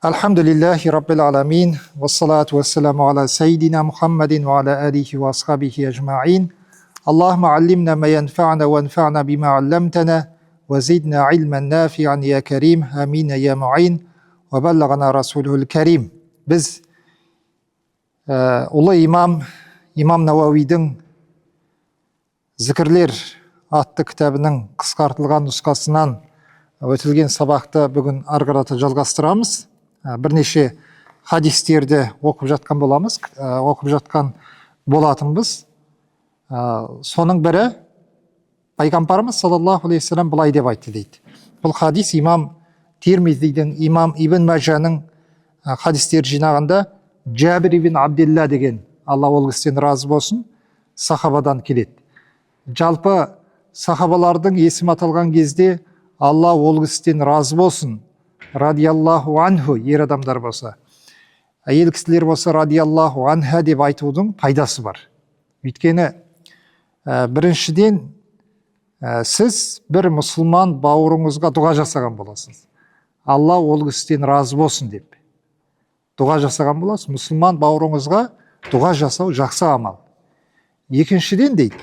Альхамдулиллахи раббил аламин, вассалату вассаламу аля сайдина Мухаммадин ва аля алихи ва асхабихи ажмаин. Аллахумма аллимна ма янфа'на ва анфа'на бима алламтана ва зидна илман нафи'ан я карим, амин я муин, ва баллағана расулухул карим. Біз ұлы имам, имам Науауидің «Зікірлер» атты кітабының қысқартылған нұсқасынан өтілген сабақты бүгін ары қарата жалғастырамыз. Бірнеше хадистерді оқып жатқан боламыз, оқып жатқан болатынбыз. Соның бірі, пайғамбарымыз саллаллаху алейхи вассалам былай деп айтты дейді. Бұл хадис имам Тирмизидің, имам Ибн Мажаның хадистер жинағында Жәбір ибн Абдилла деген, Алла ол кісіден разы болсын, сахабадан келеді. Жалпы сахабалардың есімі аталған кезде «Алла ол кісіден разы болсын», радиаллаху анху ер адамдар болса, әйел кісілер болса радиаллаху анха деп айтудың пайдасы бар. Өйткені біріншіден, сіз бір мұсылман бауырыңызға дұға жасаған боласыз. Алла ол кісіден разы болсын деп дұға жасаған боласыз. Мұсылман бауырыңызға дұға жасау жақсы амал. Екіншіден дейді,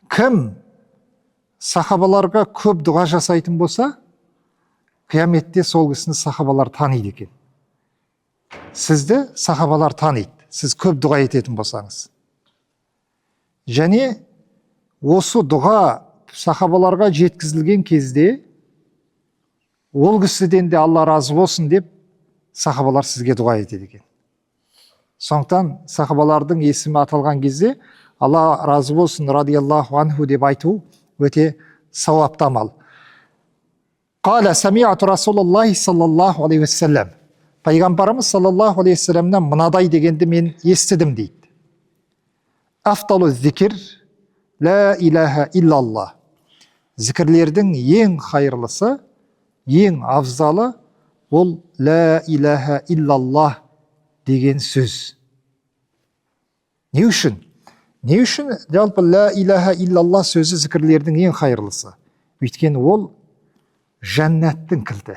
кім сахабаларға көп дұға жасайтын болса, қияметте сол кісіні сахабалар таниды екен. Сізді сахабалар таниды, сіз көп дұға ететін болсаңыз. Және осы дұға сахабаларға жеткізілген кезде, ол кісіден де Алла разы болсын деп сахабалар сізге дұға етеді екен. Сондықтан сахабалардың есімі аталған кезде «Алла разы болсын», радиаллаху анху деп айту өте сауапты амал. Қала самиату Расулаллахи саллаллаху алейхи уассалам. Пайғамбарымыз саллаллаху алейхи уассаламнан мынадай дегенді мен естідім дейді. Афдалу зикр ла илаха иллаллах. Зікірлердің ең хайырлысы, ең абзалы ол ла илаха иллаллах деген сөз. Не үшін? Не үшін жалпы ла илаха иллаллах сөзі зікірлердің ең хайырлысы? Өйткені ол жәннаттың кілті.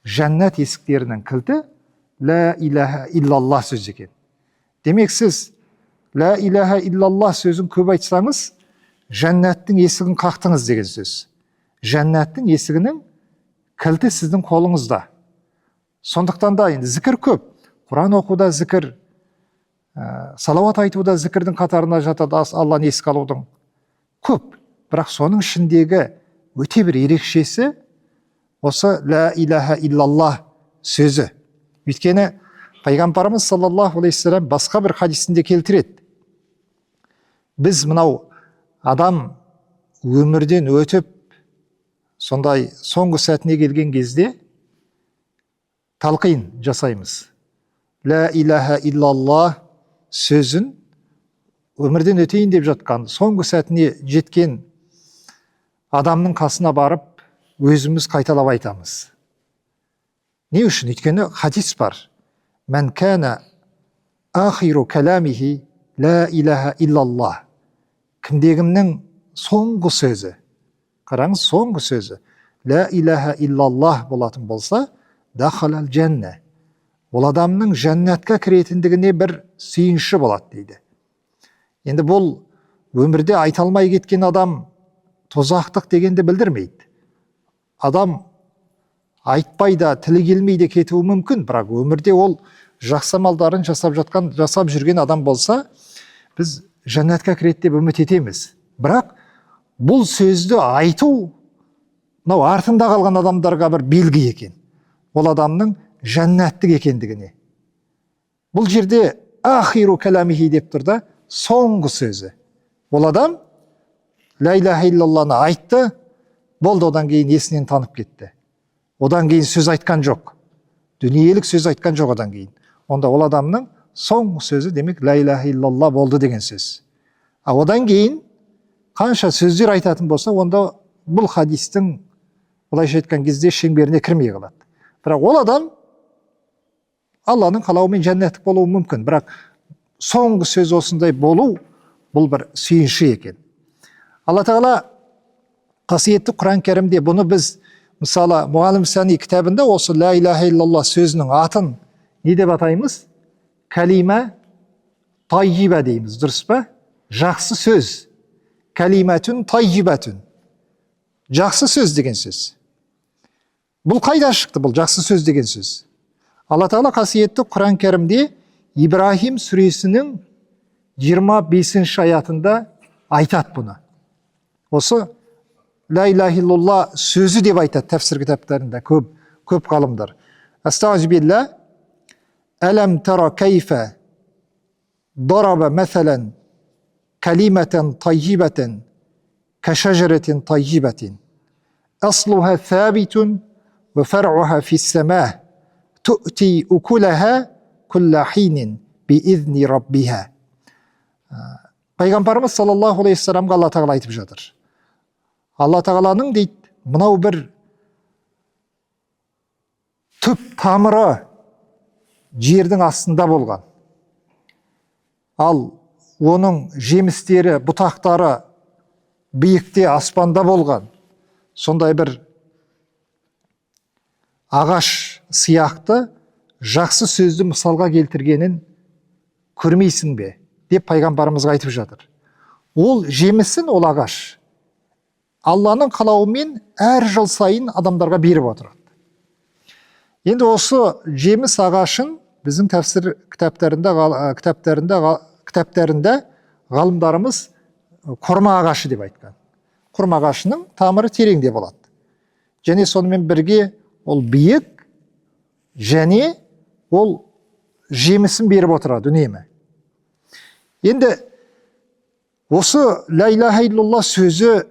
Жәннат есіктерінің кілті ла илаха иллаллах сөзі екен. Демек, сіз ла илаха иллаллах сөзін көп айтсаңыз, жәннаттың есігін қақтыңыз деген сөз. Жәннаттың есігінің кілті сіздің қолыңызда. Сондықтан да енді зікір көп. Құран оқуда зікір, салауат айтуда зікірдің қатарына жатады, Алланы еске алудың көп. Бірақ соның ішіндегі өте бір ерекшесі осы ла илаха иллаллах сөзі. Өйткені пайғамбарымыз саллаллаху алейхи вассалам басқа бір хадисінде келтіреді. Біз мынау адам өмірден өтіп, сондай соңғы сәтіне келген кезде талқин жасаймыз. Ла илаха иллаллах сөзін өмірден өтейін деп жатқан, соңғы сәтіне жеткен адамның қасына барып, өзіміз қайталап айтамыз. Не үшін? Өйткені хадис бар. Мән кәна ахиру кәләмихи ла илаха иллаллах. Кімде кімнің соңғы сөзі, қараңыз, соңғы сөзі ла илаха иллаллах болатын болса, дахалал жәнна. Ол адамның жәннатқа кіретіндігіне бір сүйінші болады дейді. Енді бұл өмірде айта алмай кеткен адам тозақтық дегенді білдірмейді. Адам айтпай да, тілі келмей де кетуі мүмкін, бірақ өмірде ол жақсы амалдарын жасап жатқан, жасап жүрген адам болса, біз жәннатқа кіреді деп үміт етеміз. Бірақ бұл сөзді айту мынау артында қалған адамдарға бір белгі екен. Ол адамның жәннаттік екендігіне. Бұл жерде ахиру кәләмихи деп тұр да, соңғы сөзі. Ол адам ла илаха иллалланы айтты, болды, одан кейін есінен танып кетті. Одан кейін сөз айтқан жоқ. Дүниелік сөз айтқан жоқ одан кейін. Онда ол адамның соңғы сөзі, демек, ла илаха иллалла болды деген сөз. А одан кейін қанша сөздер айтатын болса, онда бұл хадистің, былайша айтқан кезде, шеңберіне кірмей қалады. Бірақ ол адам Алланың қалауымен жәннаттік болуы мүмкін. Бірақ соңғы сөз осындай болу бұл бір сүйінші екен. Алла Тағала қасиетті Құран Кәрімде бұны біз Мысалы, Мұғалім Сәни кітабында осы ля иляха иллалла сөзінің атын не деп атаймыз? Кәлима таййиба дейміз, дұрыс па? Жақсы сөз. Кәлимәтүн таййибәтүн. Жақсы сөз деген сөз. Бұл қайдан шықты, бұл жақсы сөз деген сөз? Алла Тағала қасиетті Құран Кәрімде Ибраһим сүресінің 25 аятында айтады бұны. Осы ля иляха иллалла сөзі деп айтады тәфсір кітаптарында көп ғалымдар. Астағфирулла, әләм тара кайфа дараба мәсәлән калиматан таййибатан кашажаратин таййибатин аслуха сабитун ва фар'уха фис-самаа ту'ти укулаха кулла хинин биизни раббиха. Пайғамбарымыз саллаллаху алейхи вассаламға Алла Тағала айтып жатыр. Алла Тағаланың дейді, мынау бір түп тамыры жердің астында болған. Ал оның жемістері, бұтақтары биікте аспанда болған. Сондай бір ағаш сияқты жақсы сөзді мысалға келтіргенін көрмейсің бе деп пайғамбарымызға айтып жатыр. Ол жемісін, ол ағаш Алланың қалауымен әр жыл сайын адамдарға беріп отырады. Енді осы жеміс ағашын біздің тәфсір кітаптарында ғалымдарымыз құрма ағашы деп айтқан. Құрма ағашының тамыры тереңде болады. Және сонымен бірге ол биік және ол жемісін беріп отырады үнемі. Енді осы ля иляха иллалла сөзі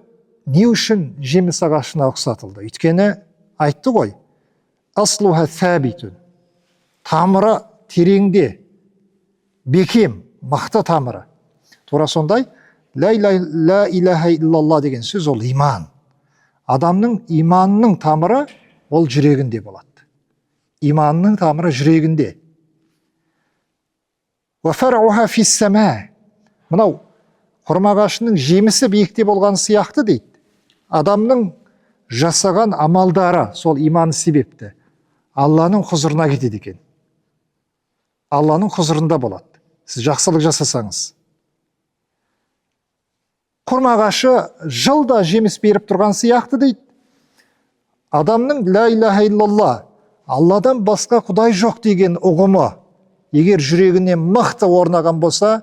не үшін жеміс ағашына ұқсатылды? Өйткені айтты ғой, аслуха сабитун, тамыры тереңде, бекем, мықты тамыры. Тура сондай ля иляха иллалла деген сөз ол иман. Адамның иманының тамыры ол жүрегінде болады. Иманның тамыры жүрегінде. Уа фар'уха фис-сама. Мынау құрма ағашының жемісі биікте болған сияқты дейді. Адамның жасаған амалдары сол иманы себепті Алланың құзырына кетеді екен. Алланың құзырында болады. Сіз жақсылық жасасаңыз. Құрма ағашы жылда жеміс беріп тұрған сияқты дейді. Адамның ля иляха иллалла, Алладан басқа Құдай жоқ деген ұғымы егер жүрегіне мықты орнаған болса,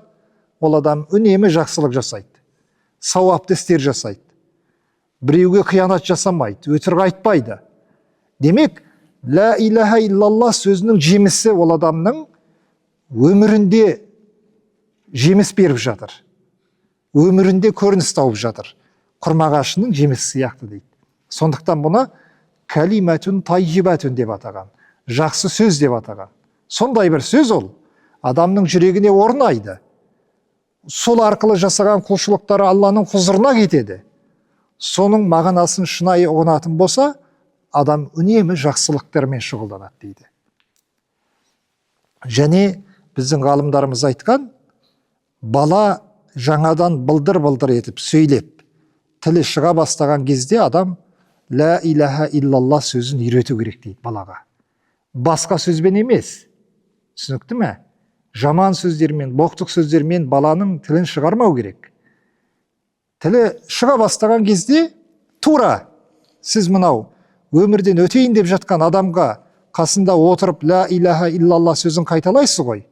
ол адам үнемі жақсылық жасайды, сауапты істер жасайды, біреуге қиянат жасамайды, өтірік айтпайды. Демек, ля иляха иллалла сөзінің жемісі ол адамның өмірінде жеміс беріп жатыр, өмірінде көрініс тауып жатыр. Құрма ағашының жемісі сияқты дейді. Сондықтан бұны кәлимәтүн таййибәтүн деп атаған, жақсы сөз деп атаған. Сондай бір сөз ол адамның жүрегіне орнайды. Сол арқылы жасаған құлшылықтары Алланың құзырына кетеді. Соның мағынасын шынайы ұғынатын болса, адам үнемі жақсылықтармен шұғылданады дейді. Және біздің ғалымдарымыз айтқан, бала жаңадан былдыр-былдыр етіп сөйлеп, тілі шыға бастаған кезде адам ля иляха иллалла сөзін үйрету керек дейді балаға. Басқа сөзбен емес. Түсінікті ме? Жаман сөздермен, боқтық сөздермен баланың тілін шығармау керек. Тілі шыға бастаған кезде тура сіз мынау өмірден өтейін деп жатқан адамға қасында отырып ля иляха иллалла сөзін қайталайсыз ғой.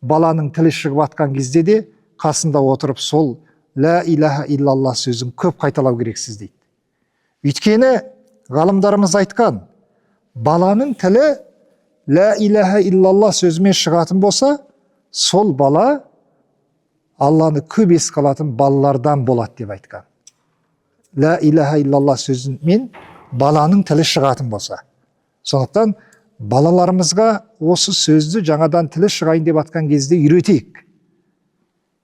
Баланың тілі шығып атқан кезде де қасында отырып сол ля иляха иллалла сөзін көп қайталау керексіз дейді. Өйткені ғалымдарымыз айтқан, баланың тілі ля иляха иллалла сөзімен шығатын болса, сол бала Алланы көп еске алатын балалардан болады деп айтқан. Ля иляха иллалла сөзімен баланың тілі шығатын болса. Сондықтан балаларымызға осы сөзді жаңадан тілі шығайын деп атқан кезде үйретейік.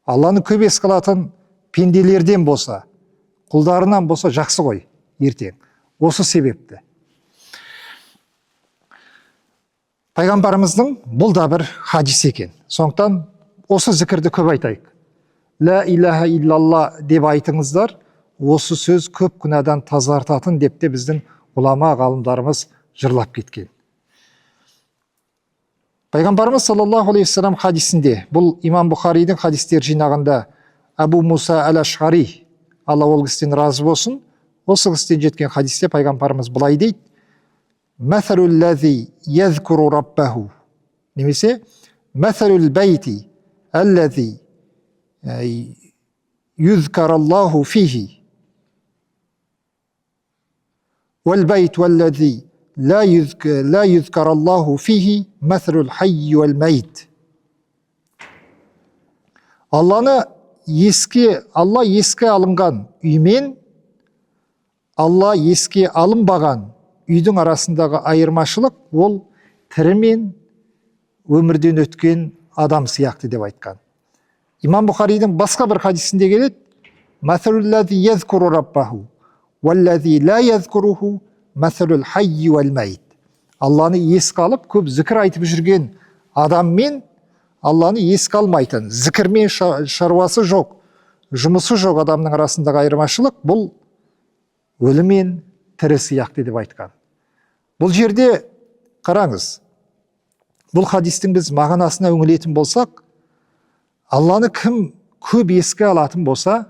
Алланы көп еске алатын пенделерден болса, құлдарынан болса жақсы ғой ертең. Осы себепті пайғамбарымыздың бұл да бір хадис екен. Сондықтан осы зікірді көп айтайық. Ля иляха иллалла деп айтыңыздар, осы сөз көп күнәдан тазартатын деп те біздің ғұлама ғалымдарымыз жырлап кеткен. Пайғамбарымыз саллаллаху алейхи вассалам хадисінде, бұл Имам Бұхаридің хадистер жинағында Абу Муса әл-Ашғари, Алла ол кісіден разы болсын, осы кісіден жеткен хадисте пайғамбарымыз былай дейді: Мәсәлул ләзи язкуру раббаху, немесе мәсәлул бәйти әлләзи юзкараллаху фихи уәл бәйт уәлләзи ла юзкараллаху фихи мәсәлул хайи уәл мәйт. Алланы еске, Алла еске алынған үймен Алла еске алынбаған үйдің арасындағы айырмашылық ол тірі мен өмірден өткен адам сияқты деп айтқан. Имам Бұхаридің басқа бір хадисінде келеді: Мәсәлул ләзи язкуру раббаху уәлләзи ла язкуруху мәсәлул хайи уәл мәйт. Алланы еске алып көп зікір айтып жүрген адам мен Алланы еске алмайтын, зікірмен шаруасы жоқ, жұмысы жоқ адамның арасындағы айырмашылық бұл өлі мен тірі сияқты деп айтқан. Бұл жерде қараңыз, бұл хадистің біз мағынасына үңілетін болсақ, Алланы кім көп еске алатын болса,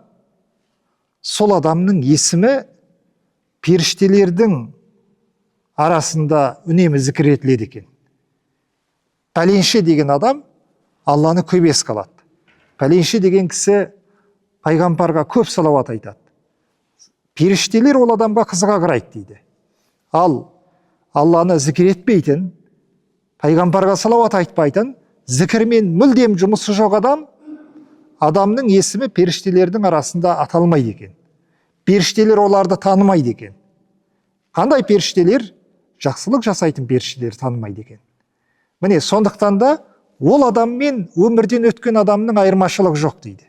сол адамның есімі періштелердің арасында үнемі зікір етіледі екен. Пәленше деген адам Алланы көп еске алады. Пәленше деген кісі пайғамбарға көп салауат айтады. Періштелер ол адамға қызыға қарайды дейді. Ал Алланы зікір етпейтін, пайғамбарға салауат айтпайтын, зікірмен мүлдем жұмысы жоқ адам, адамның есімі періштелердің арасында аталмайды екен. Періштелер оларды танымайды екен. Қандай періштелер? Жақсылық жасайтын періштелер танымайды екен. Міне, сондықтан да ол адаммен өмірден өткен адамның айырмашылығы жоқ дейді.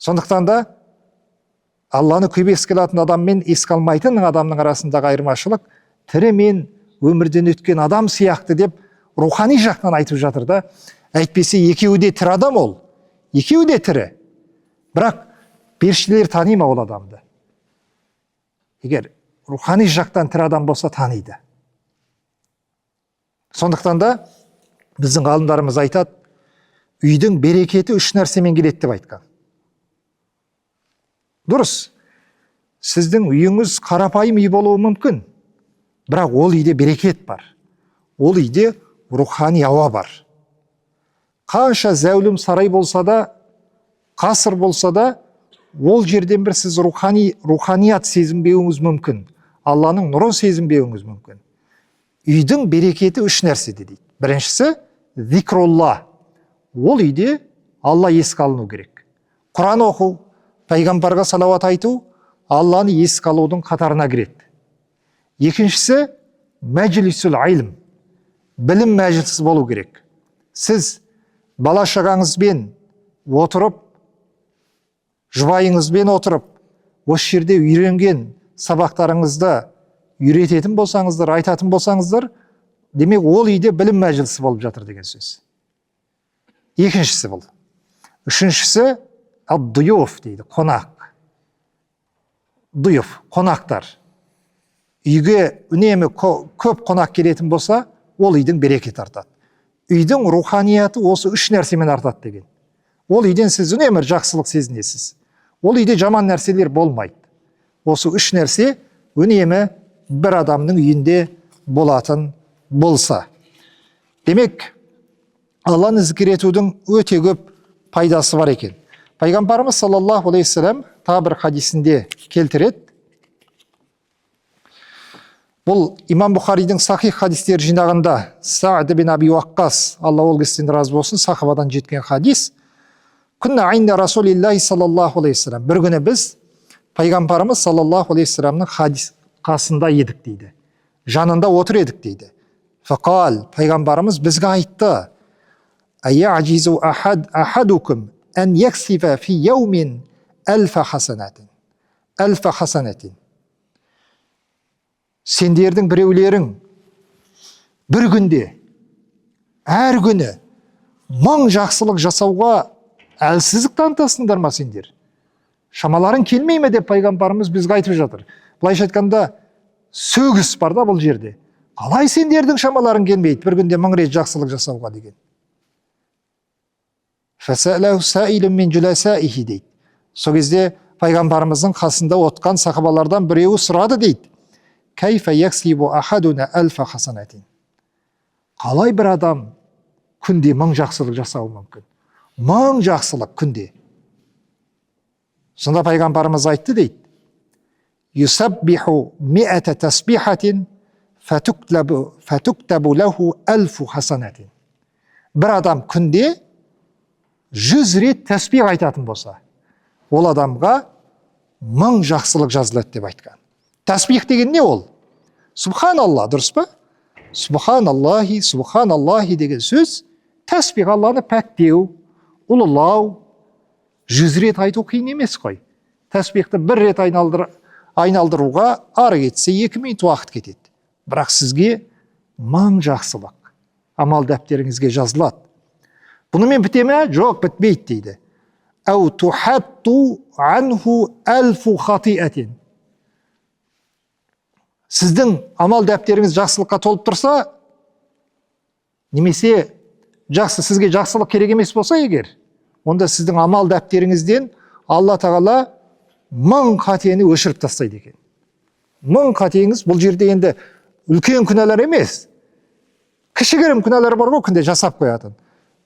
Сондықтан да Алланы көп еске алатын адам мен еске алмайтын адамның арасындағы айырмашылық тірі мен өмірден өткен адам сияқты деп рухани жақтан айтып жатыр да. Әйтпесе екеуі де тірі адам ол. Екеуі де тірі. Бірақ періштелер тани ма ол адамды? Егер рухани жақтан тірі адам болса, таниды. Сондықтан да біздің ғалымдарымыз айтады, үйдің берекеті үш нәрсемен келеді деп айтқан. Дұрыс, сіздің үйіңіз қарапайым үй болуы мүмкін, бірақ ол үйде берекет бар, ол үйде рухани ауа бар. Қанша зәулім сарай болса да, қасыр болса да, ол жерден бір сіз руханият сезінбеуіңіз мүмкін, Алланың нұрын сезінбеуіңіз мүмкін. Үйдің берекеті үш нәрседе дейді. Біріншісі зикрулла, ол үйде Алла еске алыну керек. Құран оқу, пайғамбарға салауат айту Алланы еске алудың қатарына кіреді. Екіншісі мәжлисул илм, білім мәжілісі болу керек. Сіз бала шағаңызбен отырып, жұбайыңызбен отырып, осы жерде үйренген сабақтарыңызды үйрететін болсаңыздар, айтатын болсаңыздар, демек ол үйде білім мәжілісі болып жатыр деген сөз. Екіншісі бұл. Үшіншісі ад-дуюф дейді, қонақ. Дуюф, қонақтар. Үйге үнемі көп қонақ келетін болса, ол үйдің берекеті артады. Үйдің руханияты осы үш нәрсемен артады деген. Ол үйден сіз үнемі жақсылық сезінесіз. Ол үйде жаман нәрселер болмайды. Осы үш нәрсе үнемі бір адамның үйінде болатын болса. Демек, Алланы зікір етудің өте көп пайдасы бар екен. Пайғамбарымыз саллаллаху алейхи вассалам тағы бір хадисінде келтіреді. Бұл Имам Бұхаридің сахих хадистер жинағында Саад бин Аби Уаққас, Алла ол кісіден разы болсын, сахабадан жеткен хадис. Күнна айнда Расулиллахи саллаллаху алейхи вассалам. Бір күні біз пайғамбарымыз саллаллаху алейхи вассаламның хадис қасында едік дейді. Жанында отыр едік дейді. Фақал, пайғамбарымыз бізге айтты: Аяжизу ахадукум ан яксифа фи яумин әлфа хасанатин. Әлфа хасанатин. Сендердің біреулерің бір күнде, әр күні 1000 жақсылық жасауға әлсіздік танытасыңдар ма сендер? Шамаларың келмей ме деп пайғамбарымыз бізге айтып жатыр. Былайша айтқанда, Сөгіс бар да бұл жерде. Қалай сендердің шамаларың келмейді бір күнде 1000 рет жақсылық жасауға деген. Фәсәләһу саилун мин жуласаихи дейді. Сол кезде пайғамбарымыздың қасында отқан сахабалардан біреуі сұрады дейді. Кайфа яксибу ахадуна алфа хасанатин. Қалай бір адам күнде 1000 жақсылық жасауы мүмкін? 1000 жақсылық күнде. Сонда пайғамбарымыз айтты дейді. Юсаббиху миата тасбихатин фатуктабу лаху алфу хасанатин. Бір адам күнде 100 рет тәсбих айтатын болса, ол адамға 1000 жақсылық жазылады деп айтқан. Тәсбих деген не ол? Субханалла, дұрыс па? Субханаллахи, субханаллахи деген сөз тәсбих, Алланы пәктеу, ұлылау. 100 рет айту қиын емес қой. Тәсбихті бір рет айналдыруға ары кетсе 2 минут уақыт кетеді. Бірақ сізге 1000 жақсылық амал дәптеріңізге жазылады. Бұнымен біте ме? Жоқ, бітпейді дейді. Әу тухатту анху әлфу хатиатин. Сіздің амал дәптеріңіз жақсылыққа толып тұрса, немесе жақсы, сізге жақсылық керек емес болса егер, онда сіздің амал дәптеріңізден Алла Тағала 1000 қатені өшіріп тастайды екен. 1000 қатеңіз, бұл жерде енді үлкен күнәлар емес, кішігірім күнәлар бар ғой күнде жасап қоятын.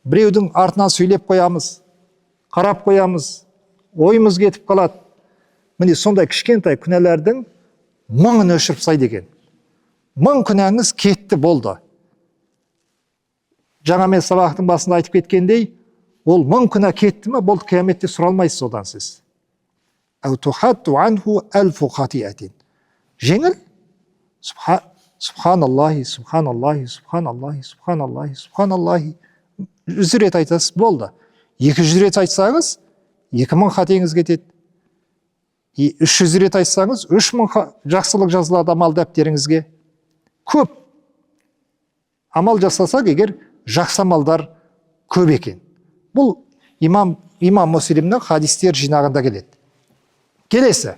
Біреудің артынан сөйлеп қоямыз, қарап қоямыз, ойымыз кетіп қалады. Міне сондай кішкентай күнәлардың 1000-ын өшіріп тастайды екен. 1000 күнәңіз кетті, болды. Жаңа мен сабақтың басында айтып кеткендей, ол 1000 күнә кетті ме, болды, қияметте сұралмайсыз одан сіз. Әу тухатту анху әлфу хатиатин. Жеңіл. Субханаллахи, субханаллахи, субханаллахи, субханаллахи, субханаллахи. 100 рет айтасыз, болды. 200 рет айтсаңыз, 2000 қатеңіз кетеді. 300 рет айтсаңыз, 3000 жақсылық жазылады амал дәптеріңізге. Көп амал жасасақ егер, жақсы амалдар көп екен. Бұл имам Муслимнің хадистер жинағында келеді. Келесі.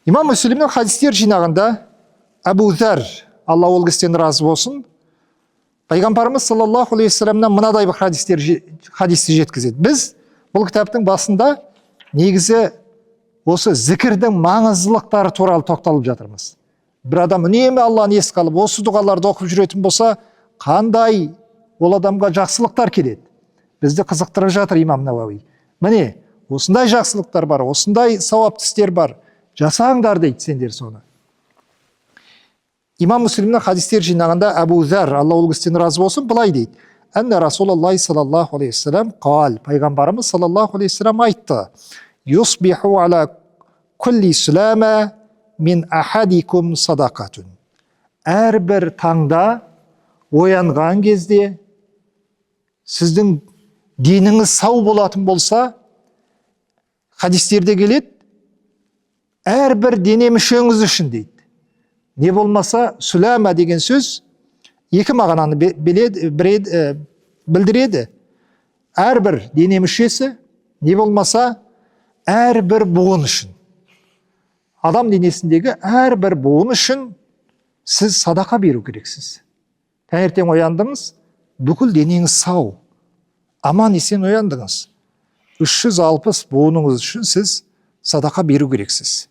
Имам Муслимнің хадистер жинағында Әбу Зәр, Алла ол кісіден разы болсын, Пайғамбарымыз саллаллаху алейхи уассаламнан мынадай бір хадисті жеткізеді. Біз бұл кітаптың басында негізі осы зікірдің маңыздылықтары туралы тоқталып жатырмыз. Бір адам үнемі Алланы еске алып, осы дұғаларды оқып жүретін болса, қандай ол адамға жақсылықтар келеді. Бізді қызықтырып жатыр имам Науауи. Міне, осындай жақсылықтар бар, осындай сауапты істер бар. Жасаңдар дейді сендер соны. Имам Муслимнің хадистер жинағында Әбу Зәр, Алла ол кісіден разы болсын, былай дейді. Әнна Расулаллахи саллаллаху алейхи уассалам қал, пайғамбарымыз саллаллаху алейхи уассалам айтты. Юсбиху ала кулли сулама мин ахадикум садақатун. Әрбір таңда оянған кезде сіздің деніңіз сау болатын болса, хадистерде келеді, әрбір дене мүшеңіз үшін дейді. Не болмаса, сүләмә деген сөз екі мағынаны білдіреді. Әрбір дене мүшесі, не болмаса, әрбір буын үшін. Адам денесіндегі әрбір буын үшін сіз садақа беру керексіз. Таңертең ояндыңыз, бүкіл денеңіз сау, аман есен ояндыңыз. 360 буыныңыз үшін сіз садақа беру керексіз.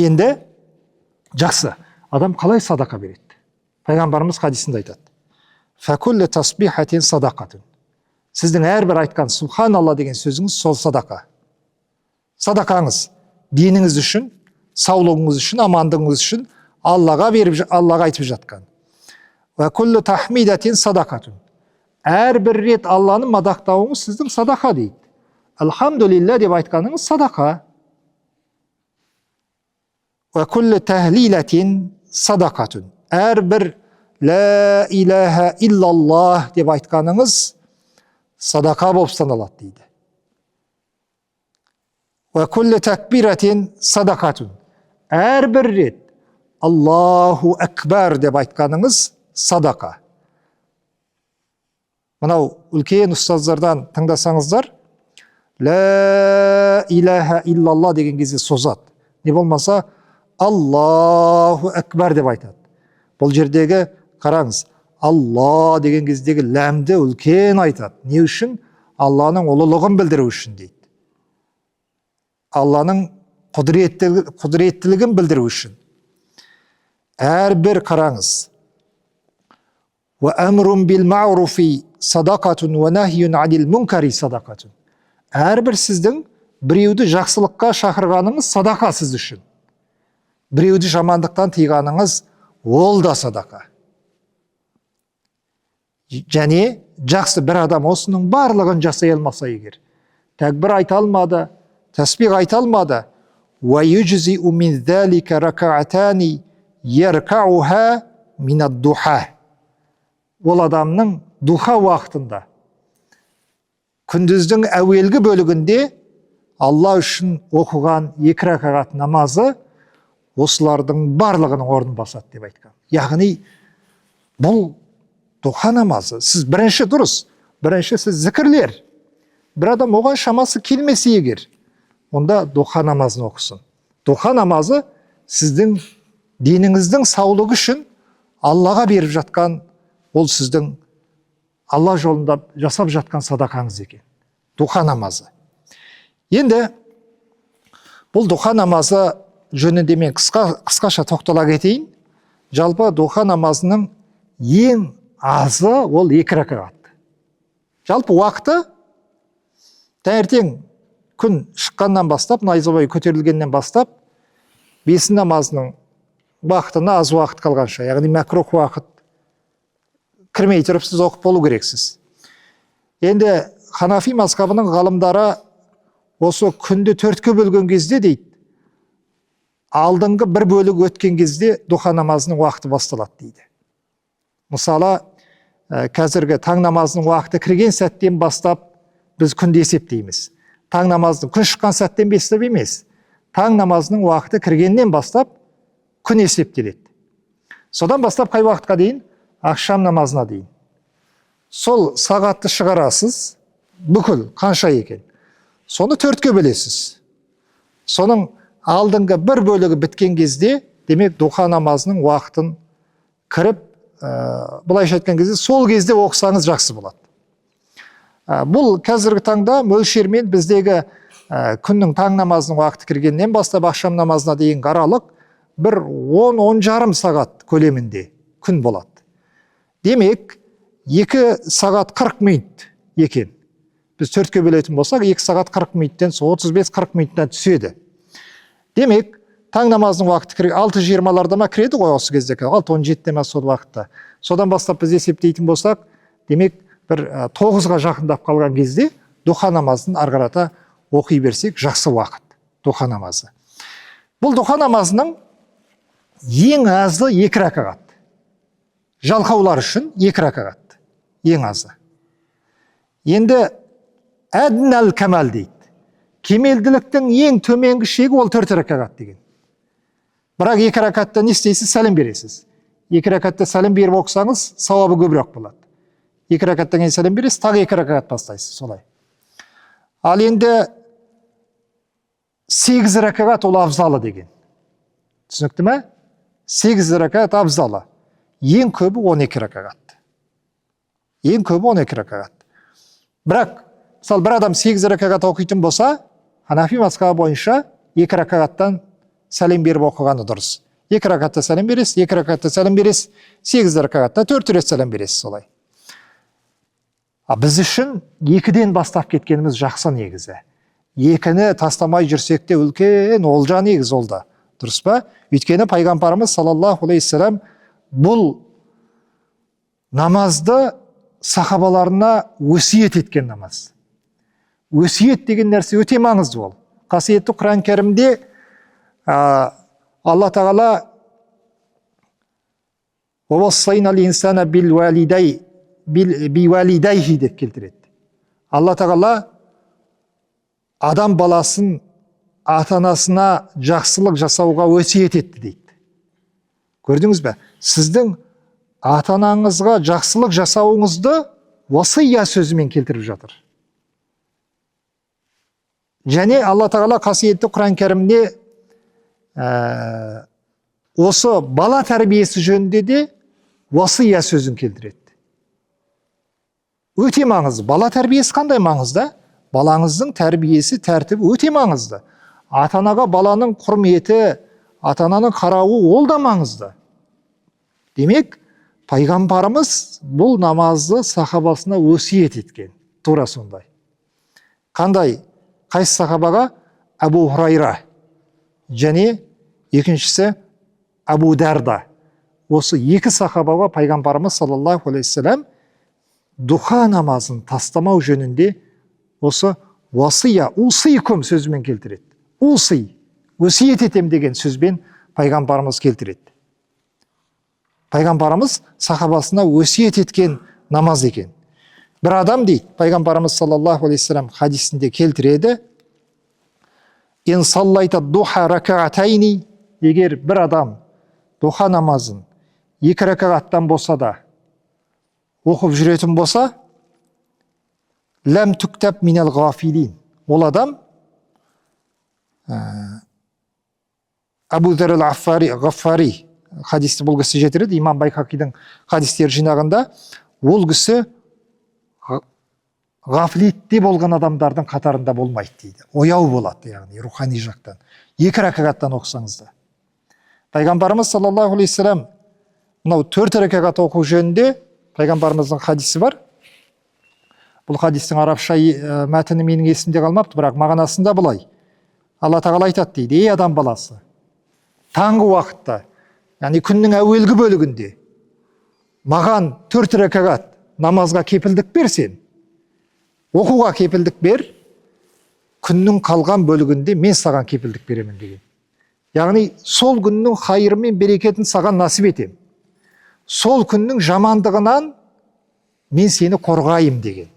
Енді жақсы, адам қалай садақа береді? Пайғамбарымыз хадисінде айтады. Фәкуллі тасбихатин садақатун. Сіздің әрбір айтқан субханалла деген сөзіңіз сол садақа. Садақаңыз деніңіз үшін, саулығыңыз үшін, амандығыңыз үшін Аллаға беріп, Аллаға айтып жатқан. Уә күллі тахмидатин садақатун. Әрбір рет Алланы мадақтауыңыз сіздің садақа дейді. Альхамдулилля деп айтқаныңыз садақа. Уә күллі тәһлилатин садақатун. Әрбір ла илаха иллаллах деп айтқаныңыз садақа болып саналады дейді. Уә күллі тәкбиратин садақатун. Әрбір рет Аллаху акбар деп айтқаныңыз садақа. Мынау үлкен ұстаздардан тыңдасаңыздар, ла илаха иллаллах деген кезде созады. Не болмаса Аллаху әкбар деп айтады. Бұл жердегі қараңыз, Алла деген кездегі ләмді үлкен айтады. Не үшін? Алланың ұлылығын білдіру үшін дейді. Алланың құдіреттілігін білдіру үшін. Әрбір қараңыз. Уа әмрун бил маъруфи садақатун уа нахьюн анил мункари садақатун. Әрбір сіздің біреуді жақсылыққа шақырғаныңыз садақа сіз үшін. Біреуді жамандықтан тыйғаныңыз ол да садақа. Және жақсы бір адам осының барлығын жасай алмаса егер, тәкбір айта алмады, тәсбих айта алмады, уа юджзиу мин залика ракаатани яркауха минад-духа. Ол адамның духа уақытында, күндіздің әуелгі бөлігінде Алла үшін оқыған екі ракағат намазы осылардың барлығының орнын басады деп айтқан. Яғни бұл духа намазы. Сіз бірінші дұрыс, бірінші сіз зікірлер. Бір адам оған шамасы келмесе егер, онда духа намазын оқысын. Духа намазы сіздің деніңіздің саулығы үшін Аллаға беріп жатқан, ол сіздің Алла жолында жасап жатқан садақаңыз екен. Духа намазы. Енді бұл духа намазы жөнінде мен қысқаша тоқтала кетейін. Жалпы духа намазының ең азы ол екі ракағат. Жалпы уақыты таңертең күн шыққаннан бастап, найзабай көтерілгеннен бастап, бесін намазының уақытына аз уақыт қалғанша, яғни мәкрух уақыт кірмей тұрып сіз оқып болу керексіз. Енді Ханафи мазхабының ғалымдары осы күнді төртке бөлген кезде дейді, алдыңғы бір бөлігі өткен кезде духа намазының уақыты басталады дейді. Мысалы, қазіргі таң намазының уақыты кірген сәттен бастап біз күнді есептейміз. Таң намазының күн шыққан сәттен бастап емес, таң намазының уақыты кіргеннен бастап күн есептеледі. Содан бастап қай уақытқа дейін? Ақшам намазына дейін. Сол сағатты шығарасыз, бүкіл қанша екен. Соны төртке бөлесіз. Соның алдыңғы бір бөлігі біткен кезде, демек духа намазының уақытын кіріп, былайша айтқан кезде, сол кезде оқысаңыз жақсы болады. Бұл қазіргі таңда мөлшермен біздегі күннің таң намазының уақыты кіргеннен бастап ақшам намазына дейінгі аралық бір 10-10,5 сағат көлемінде күн болады. Демек, 2 сағат 40 минут екен. Біз төртке бөлетін болсақ, 2 сағат 40 минуттен, 35-40 минуттан түседі. Демек, таң намазының уақыты кірген 6:20-ларда ма кіреді ғой осы кезде, 6:17-те ма сол уақытта. Содан бастап біз есептейтін болсақ, демек бір 9-ға жақындап қалған кезде духа намазын ары қарата оқи берсек жақсы уақыт духа намазы. Бұл духа намазының ең азы екі ракағат. Жалқаулар үшін екі ракағат ең азы. Енді әднәл кәмәл дейді. Кемелділіктің ең төменгі шегі ол төрт ракағат деген. Бірақ екі ракатта не істейсіз? Сәлем бересіз. Екі ракатта сәлем беріп оқысаңыз, сауабы көбірек болады. Екі ракаттан кейін сәлем бересіз, тағы екі ракат бастайсыз солай. Ал енді 8 ракағат ол абзалы деген. Түсінікті ме? 8 ракағат абзалы. Ең көбі 12 ракағат. Ең көбі 12 ракағат. Бірақ, мысалы, бір адам 8 ракағат оқитын болса, Ханафи мазхабы бойынша екі ракағаттан сәлем беріп оқығаны дұрыс. Екі ракатта сәлем бересіз, екі ракатта сәлем бересіз, 8 ракағатта төрт рет сәлем бересіз солай. А біз үшін екіден бастап кеткеніміз жақсы негізі. Екіні тастамай жүрсек те үлкен олжа негізі ол да. Дұрыс па? Өйткені пайғамбарымыз саллаллаху алейхи вассалам бұл намазды сахабаларына өсиет еткен намаз. Өсиет деген нәрсе өте маңызды ол. Қасиетті Құран Кәрімде Алла Тағала бивалидайхи деп келтіреді. Алла Тағала адам баласын ата-анасына жақсылық жасауға өсиет етті дейді. Көрдіңіз бе? Сіздің ата-анаңызға жақсылық жасауыңызды уасия сөзімен келтіріп жатыр. Және Алла Тағала қасиетті Құран Кәрімде Осы бала тәрбиесі жөнінде де уасия сөзін келтіреді. Өте маңызды. Бала тәрбиесі қандай маңызды? Балаңыздың тәрбиесі, тәртібі өте маңызды. Ата-анаға баланың құрметі, ата-ананың қарауы ол да маңызды. Демек, пайғамбарымыз бұл намазды сахабасына өсиет еткен. Тура сондай. Қандай? Қайсы сахабаға? Әбу Хурайра және екіншісі Әбу Дарда. Осы екі сахабаға пайғамбарымыз саллаллаху алейхи уассалам духа намазын тастамау жөнінде осы уасия, усикум сөзімен келтіреді. Уси, өсиет етем деген сөзбен пайғамбарымыз келтіреді. Пайғамбарымыз сахабасына өсиет еткен намаз екен. Бір адам дейді, пайғамбарымыз саллаллаху алейхи уассалам хадисінде келтіреді. Ин саллайта духа ракаатайни, егер бір адам духа намазын екі ракағаттан болса да оқып жүретін болса, ләм түктәб минәл ғафилин. Ол адам Әбу Зәр әл-Ғаффари хадисті бұл кісі жетіреді, Имам Байхақидің хадистер жинағында, ол кісі ғафлетте болған адамдардың қатарында болмайды дейді. Ояу болады, яғни рухани жақтан. Екі ракағаттан оқысаңыз да. Пайғамбарымыз саллаллаху алейхи уассалам мынау төрт ракағат оқу жөнінде пайғамбарымыздың хадисі бар. Бұл хадистің арабша мәтіні менің есімде қалмапты, бірақ мағынасында былай. Алла тағала айтады дейді: ей адам баласы, таңғы уақытта, яғни күннің әуелгі бөлігінде маған төрт ракағат намазға кепілдік бер сен, оқуға кепілдік бер, күннің қалған бөлігінде мен саған кепілдік беремін деген. Яғни сол күннің хайыры мен берекетін саған насып етемін. Сол күннің жамандығынан мен сені қорғайым деген.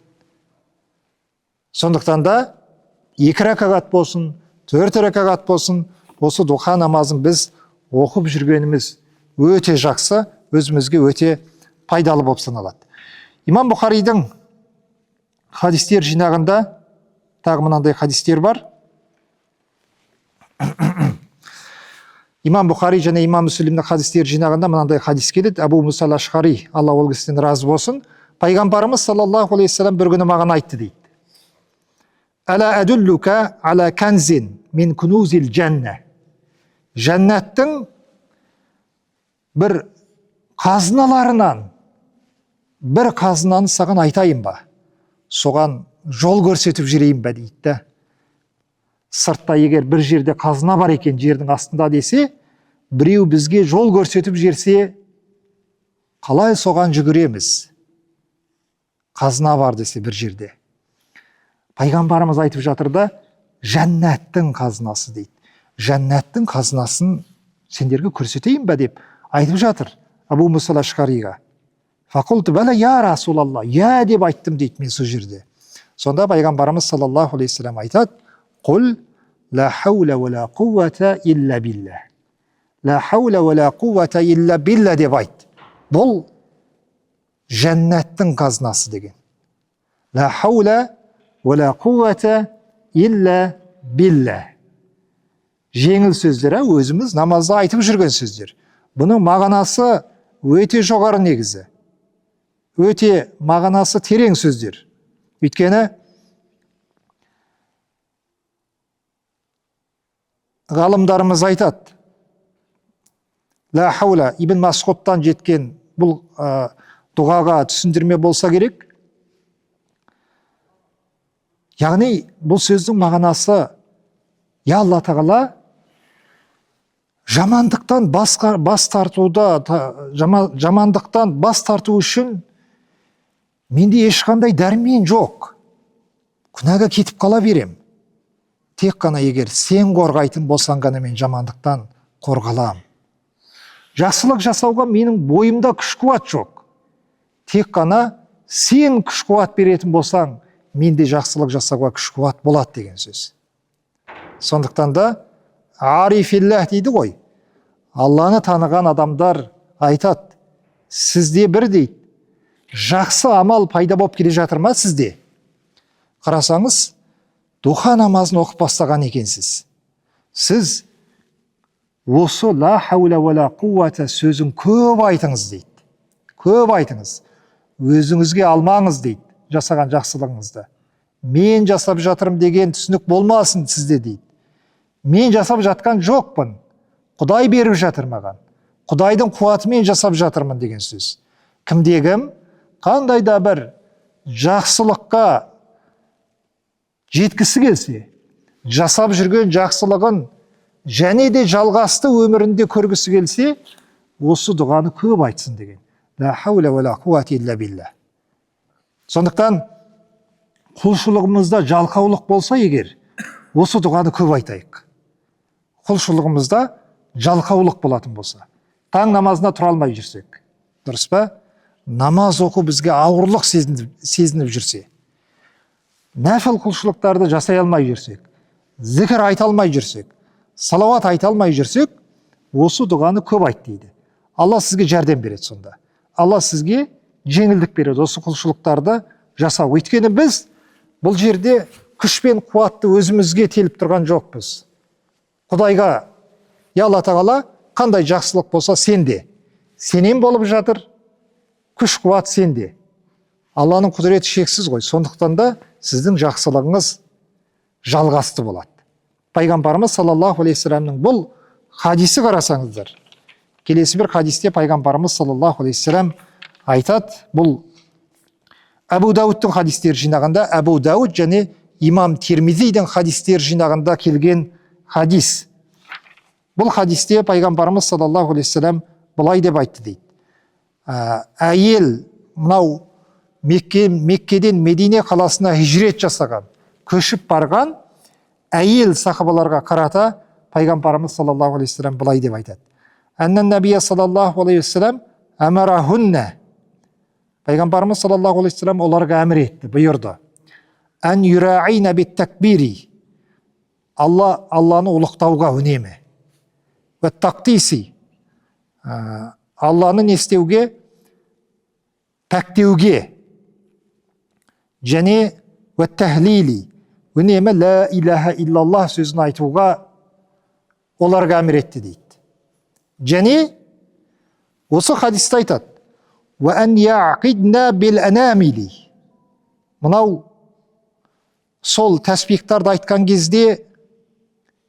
Сондықтан да екі ракағат болсын, төрт ракағат болсын, осы духа намазын біз оқып жүргеніміз өте жақсы, өзімізге өте пайдалы болып саналады. Имам Бұхаридің хадистер жинағында тағы мынандай хадистер бар. Имам Бұхари және Имам Мүслимнің хадистер жинағында мынандай хадис келеді. Әбу Муса ал-Ашғари, Алла ол кісіден разы болсын, пайғамбарымыз саллаллаху алейхи уассалам бір күні маған айтты дейді. Әла әдуллука ала канзин мин кунузил жанна. Жәннаттың бір қазыналарынан бір қазынаны саған айтайын ба? Соған жол көрсетіп жүрейін ба дейді да. Сыртта егер бір жерде қазына бар екен жердің астында десе, біреу бізге жол көрсетіп жерсе, қалай соған жүгіреміз? Қазына бар десе бір жерде. Пайғамбарымыз айтып жатыр да, жәннаттың қазынасы дейді. Жәннаттың қазынасын сендерге көрсетейін ба деп айтып жатыр Әбу Муса ал-Ашғариға. Фақулту бәлә я Расулалла, я деп айттым дейді мен сол жерде. Сонда пайғамбарымыз саллаллаху алейхи уассалам айтады: Құл ла хаула уа ла қуввата илля билла. Ла хаула уа ла қуввата илля билла деп айт. Бұл жәннаттың қазынасы деген. Ла хаула уа ла қуввата илля билла. Жеңіл сөздер, өзіміз намазда айтып жүрген сөздер. Бұның мағынасы өте жоғары негізі. Өте мағынасы терең сөздер. Өйткені ғалымдарымыз айтады, ла хаула, Ибн Масғудтан жеткен бұл дұғаға түсіндірме болса керек. Яғни бұл сөздің мағынасы, я Алла тағала, жамандықтан бас тартуда, жамандықтан бас тарту үшін менде ешқандай дәрмен жоқ. Күнәға кетіп қала берем. Тек қана егер сен қорғайтын болсаң ғана мен жамандықтан қорғалам. Жақсылық жасауға менің бойымда күш қуат жоқ. Тек қана сен күш қуат беретін болсаң, менде жақсылық жасауға күш қуат болады деген сөз. Сондықтан да арифиллах дейді ғой. Алланы таныған адамдар айтады, сізде бір дейді, жақсы амал пайда болып келе жатыр ма сізде? Қарасаңыз, духа намазын оқып бастаған екенсіз. Сіз Осы ла хаула уа ла қуата сөзін көп айтыңыз дейді. Көп айтыңыз. Өзіңізге алмаңыз дейді жасаған жақсылығыңызды. Мен жасап жатырмын деген түсінік болмасын сізде дейді. Мен жасап жатқан жоқпын. Құдай беріп жатыр маған. Құдайдың қуатымен жасап жатырмын деген сөз. Кімде-кім қандай да бір жақсылыққа жеткісі келсе, жасап жүрген жақсылығын және де жалғасты өмірінде көргісі келсе, осы дұғаны көп айтсын деген. Ла хаула уа ла қуата илля билла. Сондықтан құлшылығымызда жалқаулық болса егер, осы дұғаны көп айтайық. Құлшылығымызда жалқаулық болатын болса, таң намазына тұра алмай жүрсек, дұрыс па? Намаз оқу бізге ауырлық сезініп жүрсе, нәпіл құлшылықтарды жасай алмай жүрсек, зікір айта алмай жүрсек, салауат айта алмай жүрсек, осы дұғаны көп айт дейді. Алла сізге жәрдем береді сонда. Алла сізге жеңілдік береді осы құлшылықтарды жасау. Өйткені біз бұл жерде күш пен қуатты өзімізге теліп тұрған жоқпыз. Құдайға, я Алла Тағала, қандай жақсылық болса сенде. Сенен болып жатыр, күш қуат сенде. Алланың құдіреті шексіз ғой. Сондықтан да сіздің жақсылығыңыз жалғасты болады. Пайғамбарымыз саллаллаху алейхи вассаламның бұл хадисі қарасаңыздар. Келесі бір хадисте пайғамбарымыз саллаллаху алейхи вассалам айтады, бұл Әбу Дауд хадистері жинағанда, Әбу Дауд және имам Тирмизидің хадистері жинағанда келген хадис. Бұл хадисте пайғамбарымыз саллаллаху алейхи вассалам былай деп айтты дейді. Әйел мынау Меккеден Медине қаласына хижрет жасаған, көшіп барған әйел сахабаларға қарата пайғамбарымыз саллаллаху алейхи вассалам былай деп айтады. Әннән нәбия саллаллаху алейхи вассалам әмарахунна. Пайғамбарымыз саллаллаху алейхи вассалам оларға әмір етті, бұйырды. Ән юраина бит такбири. Алланы ұлықтауға үнемі. Уә тақтиси. Алланы не істеуге? Пәктеуге. Және уә тәхлили. Үнемі ла илаха иллаллах сөзін айтуға оларға әмір етті дейді. Және осы хадисте айтады. Уә ән яқидна бил анамили. Мынау сол тәсбихтарды айтқан кезде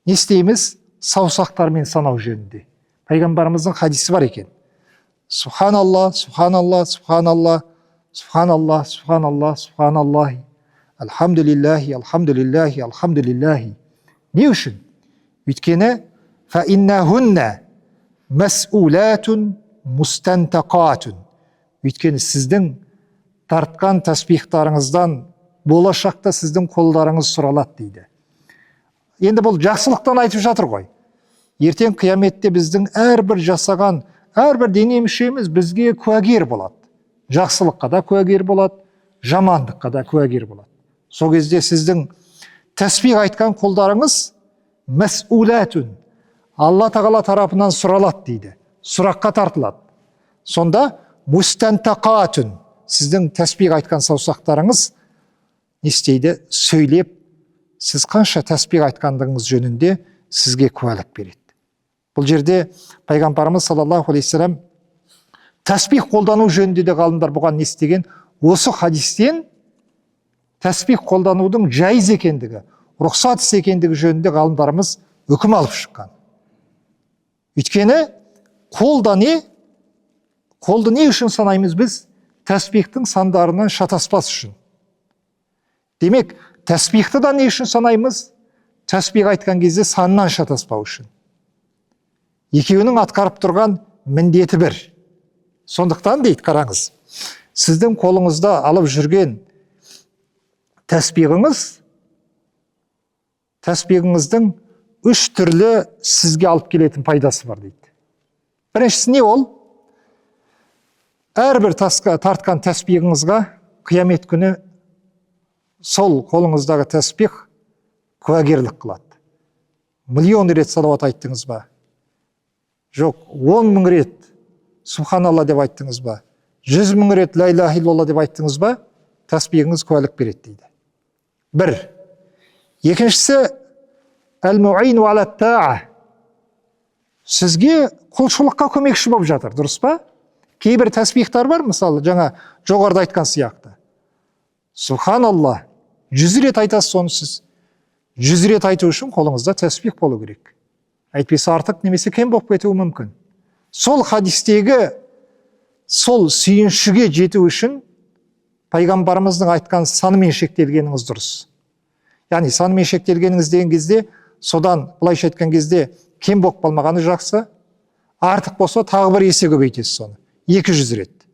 не істейміз? Саусақтармен санау жөнінде. Пайғамбарымыздың хадисі бар екен. Субханалла, субханалла, субханалла, субханалла, субханалла, субханаллахи, альхамдулиллахи, альхамдулиллахи, альхамдулиллахи. Не үшін? Өйткені фа иннахунна мәсулатун мустантақатун. Өйткені сіздің тартқан тәсбихтарыңыздан болашақта сіздің қолдарыңыз сұралады дейді. Енді бұл жақсылықтан айтып жатыр ғой. Ертең қияметте біздің әрбір жасаған, әрбір дене мүшеміз бізге куәгер болады. Жақсылыққа да куәгер болады, жамандыққа да куәгер болады. Сол кезде сіздің тәсбих айтқан қолдарыңыз мәсулатун, Алла Тағала тарапынан сұралады дейді. Сұраққа тартылады. Сонда мустантақатун, сіздің тәсбих айтқан саусақтарыңыз не істейді? Сөйлеп, сіз қанша тәсбих айтқандығыңыз жөнінде сізге куәлік береді. Бұл жерде пайғамбарымыз саллаллаху алейхи вассалам тәсбих қолдану жөнінде де ғалымдар бұған не істеген? Осы хадистен тәсбих қолданудың жайыз екендігі, рұқсат іс екендігі жөнінде ғалымдарымыз үкім алып шыққан. Өйткені қолда не? Қолды не үшін санаймыз біз? Тәсбихтің сандарынан шатаспас үшін. Демек, тәсбихті да не үшін санаймыз? Тәсбих айтқан кезде саннан шатаспау үшін. Екеуінің атқарып тұрған міндеті бір. Сондықтан дейді, қараңыз, сіздің қолыңызда алып жүрген тәсбихіңіз, тәсбихіңіздің үш түрлі сізге алып келетін пайдасы бар дейді. Біріншісі не ол? Әрбір тартқан тәсбихіңізға қиямет күні сол қолыңыздағы тәсбих куәгерлік қылады. Миллион рет салауат айттыңыз ба? Жоқ, 10 мың рет субханалла деп айттыңыз ба? 100 мың рет ла илаха иллалла деп айттыңыз ба? Тәсбихіңіз куәлік береді дейді. Бір. Екіншісі, әл-муину ала таа. Сізге құлшылыққа көмекші болып жатыр, дұрыс па? Кейбір тәсбихтар бар, мысалы, жаңа жоғарыда айтқан сияқты. Субханалла, 100 рет айтасыз соны сіз. 100 рет айту үшін қолыңызда тәсбих болу керек. Әйтпесе артық немесе кем болып кетуі мүмкін. Сол хадистегі сол сүйіншіге жету үшін пайғамбарымыздың айтқан санымен шектелгеніңіз дұрыс. Яғни санымен шектелгеніңіз деген кезде, содан былайша айтқан кезде кем болып қалмағаны жақсы, артық болса тағы бір есе көбейтесіз соны, 200 рет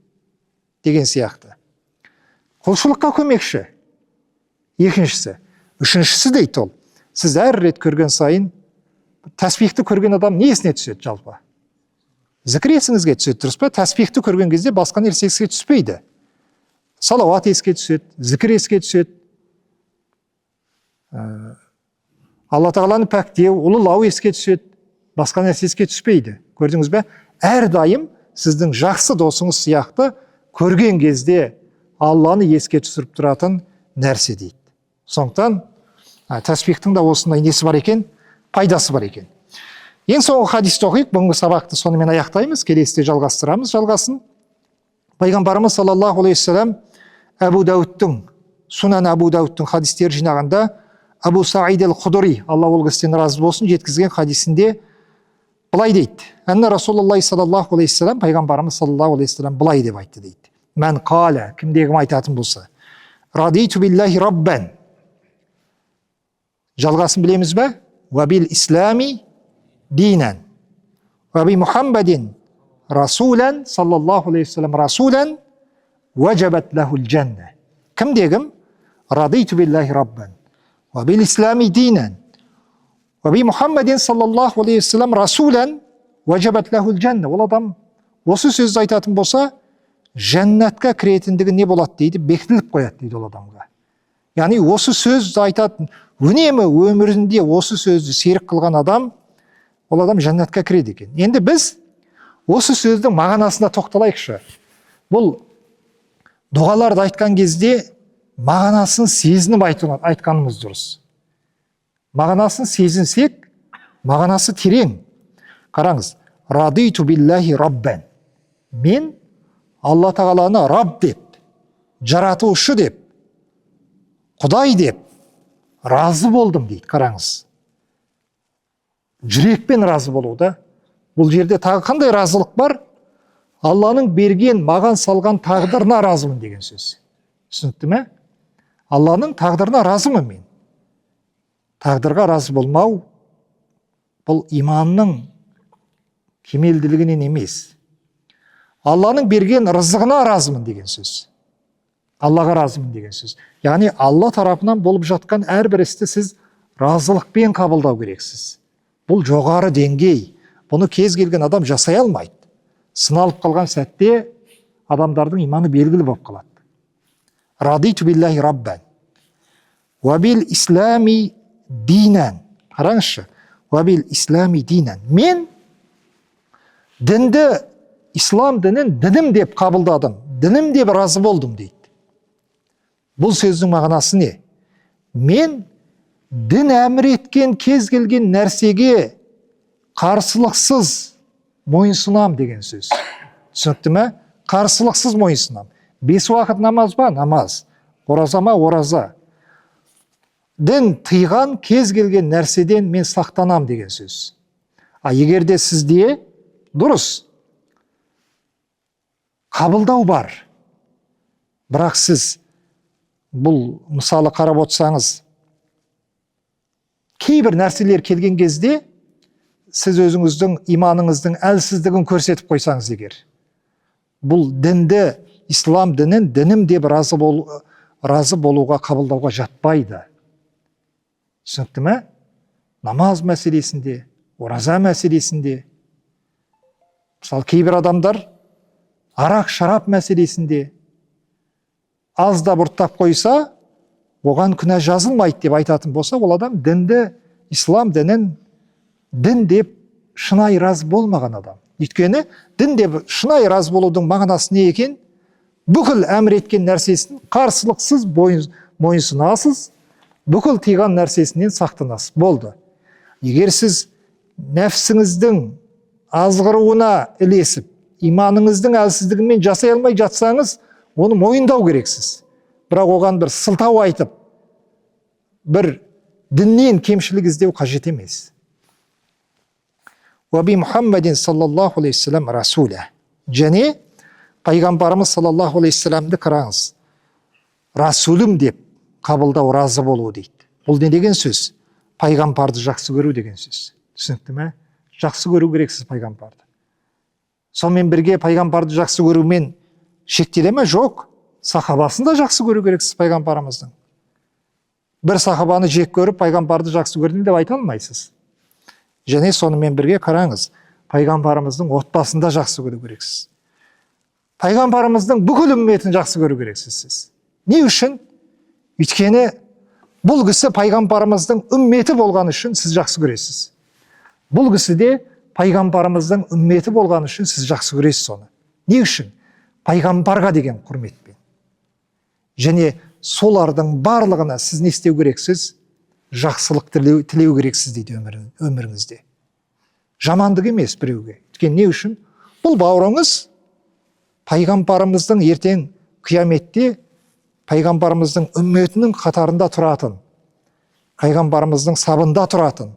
деген сияқты. Құлшылыққа көмекші. Екіншісі. Үшіншісі дейді ол. Сіз әр рет көрген сайын тәсбихті көрген адам не есіне түседі жалпы? Зікір есіңізге түседі, дұрыс па? Тәсбихті көрген кезде басқа нәрсе еске түспейді. Салауат еске түседі, зікір еске түседі. Алла тағаланы пәктеу, ұлылау еске түседі. Басқа нәрсе еске түспейді. Көрдіңіз бе? Әрдайым сіздің жақсы досыңыз сияқты көрген кезде Алланы еске түсіріп тұратын нәрсе дейді. Сондықтан тәсбихтің де осындай несі бар екен, пайдасы бар екен. Ең соңғы хадисті оқиық, бүгінгі сабақты сонымен аяқтаймыз, келесіде жалғастырамыз жалғасын. Пайғамбарымыз саллаллаху алейхи уассалам Әбу Дәуіттің, Сунан Әбу Дәуіттің хадистері жинағанда Әбу Саид әл-Худри, Алла ол кісіден разы болсын, жеткізген хадисінде былай дейді. Әнна Расулаллахи саллаллаху алейхи уассалам, пайғамбарымыз саллаллаху алейхи уассалам былай деп айтты дейді. Мән қала, кімде кім айтатын болса, радиту биллахи раббан. Жалғасын білеміз бе? Уа бил ислами динан. Уа би Мухаммадин расулан, саллаллаху алейхи уассалам расулан, уажабат лахул джанна. Кімде кім? Радиту биллахи раббан. Уа бил ислами динан. Уа би Мухаммадин саллаллаху алейхи уассалам расулан, уажабат лахул джанна. Ол адам осы сөзді айтатын болса, жәннатқа кіретіндігі не болады дейді, бекітіліп қояды дейді ол адамға. Яғни осы сөзді айтатын, үнемі өмірінде осы сөзді серік қылған адам, ол адам жәннатқа кіреді екен. Енді біз осы сөздің мағынасына тоқталайықшы. Бұл дұғаларды айтқан кезде мағынасын сезініп айтқанымыз дұрыс. Мағынасын сезінсек, мағынасы терең. Қараңыз, радиту биллахи раббан. Мен Алла тағаланы Раб деп, жаратушы деп, Құдай деп разы болдым дейді. Қараңыз. Жүрекпен разы болу да. Бұл жерде тағы қандай разылық бар? Алланың берген, маған салған тағдырына разымын деген сөз. Түсінікті ме? Алланың тағдырына разымын мен. Тағдырға разы болмау бұл иманның кемелділігінен емес. Алланың берген рызығына разымын деген сөз. Аллаға разымын деген сөз. Яғни Алла тарапынан болып жатқан әрбір істі сіз разылықпен қабылдау керексіз. Бұл жоғары деңгей. Бұны кез келген адам жасай алмайды. Сыналып қалған сәтте адамдардың иманы белгілі болып қалады. Радиту биллахи раббан. Уа бил ислами динан. Қараңызшы. Уа бил ислами динан. Мен дінді, ислам дінін дінім деп қабылдадым. Дінім деп разы болдым дейді. Бұл сөздің мағынасы не? Мен дін әмір еткен кез келген нәрсеге қарсылықсыз мойынсұнам деген сөз. Түсінікті ме? Қарсылықсыз мойынсұнам. 5 уақыт намаз ба? Намаз. Ораза ма? Ораза. Дін тыйған кез келген нәрседен мен сақтанам деген сөз. А егер де сізде дұрыс қабылдау бар, бірақ сіз бұл мысалы қарап отырсаңыз, кейбір нәрселер келген кезде сіз өзіңіздің иманыңыздың әлсіздігін көрсетіп қойсаңыз егер, бұл дінді, ислам дінін дінім деп разы болуға, қабылдауға жатпайды. Түсінікті ме? Намаз мәселесінде, ораза мәселесінде, мысалы кейбір адамдар арақ, шарап мәселесінде аздап ұрттап қойса, оған күнә жазылмайды деп айтатын болса, ол адам дінді, ислам дінін дін деп шынайы разы болмаған адам. Өйткені дін деп шынайы разы болудың мағынасы не екен? Бүкіл әмір еткен нәрсесін қарсылықсыз мойынсұнасыз, бүкіл тыйған нәрсесінен сақтанасыз. Болды. Егер сіз нәпсіңіздің азғыруына ілесіп, иманыңыздың әлсіздігімен жасай алмай жатсаңыз, оны мойындау керексіз. Бірақ оған бір сылтау айтып, бір діннен кемшілік іздеу қажет емес. Уаби Мұхаммадин саллаллаху алейхи вассалам расуля. Және пайғамбарымыз саллаллаху алейхи вассаламды қараңыз, расулім деп қабылдау, разы болу дейді. Бұл не деген сөз? Пайғамбарды жақсы көру деген сөз. Түсінікті ме? Жақсы көру керексіз пайғамбарды. Сонымен бірге пайғамбарды жақсы көрумен шектеле ме? Жоқ. Сахабасын да жақсы көру керексіз пайғамбарымыздың. Бір сахабаны жек көріп, пайғамбарды жақсы көрдім деп айта алмайсыз. Және сонымен бірге қараңыз, пайғамбарымыздың отбасын да жақсы көру керексіз. Пайғамбарымыздың бүкіл үмметін жақсы көру керексіз сіз. Не үшін? Өйткені бұл кісі пайғамбарымыздың үмметі болған үшін сіз жақсы көресіз. Бұл кісі де пайғамбарымыздың үмметі болған үшін сіз жақсы көресіз соны. Не үшін? Пайғамбарға деген құрметпен. Және солардың барлығына сіз не істеу керексіз? Жақсылық тілеу керексіз дейді өміріңізде. Жамандық емес біреуге. Өйткені не үшін? Бұл бауырыңыз пайғамбарымыздың ертең қияметте пайғамбарымыздың үмметінің қатарында тұратын, пайғамбарымыздың сабында тұратын,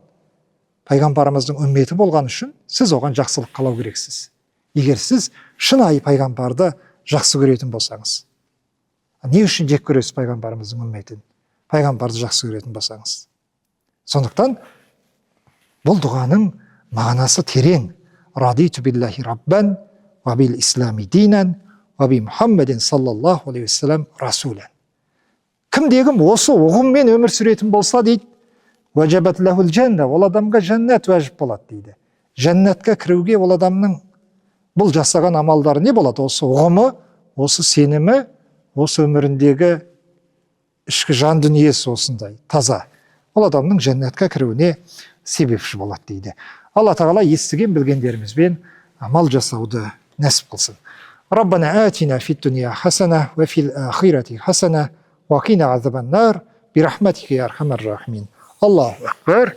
пайғамбарымыздың үмметі болған үшін сіз оған жақсылық қалау керексіз. Егер сіз шынайы пайғамбарды жақсы көретін болсаңыз. Не үшін жек көресіз пайғамбарымыздың үмметін? Пайғамбарды жақсы көретін болсаңыз. Сондықтан бұл дұғаның мағынасы терең. Радиту биллахи раббан, ва бил ислами динан, ва би Мухаммадин саллаллаху алейхи уассалам расулан. Кімде кім осы ұғыммен өмір сүретін болса дейді, уажабат лахул жанна, ол адамға жәннат уәжіп болады дейді. Жәннатқа кіруге ол адамның бұл жасаған амалдары не болады? Осы ұғымы, осы сенімі, осы өміріндегі ішкі жан дүниесі осындай таза. Ол адамның жәннатқа кіруіне себепші болады дейді. Алла тағала естіген білгендерімізбен амал жасауды нәсіп қылсын. Раббана атина фид дуния хасана ва фил ахирати хасана ва қина азабан нар бирахматика я архамар рахимин. Аллаху акбар.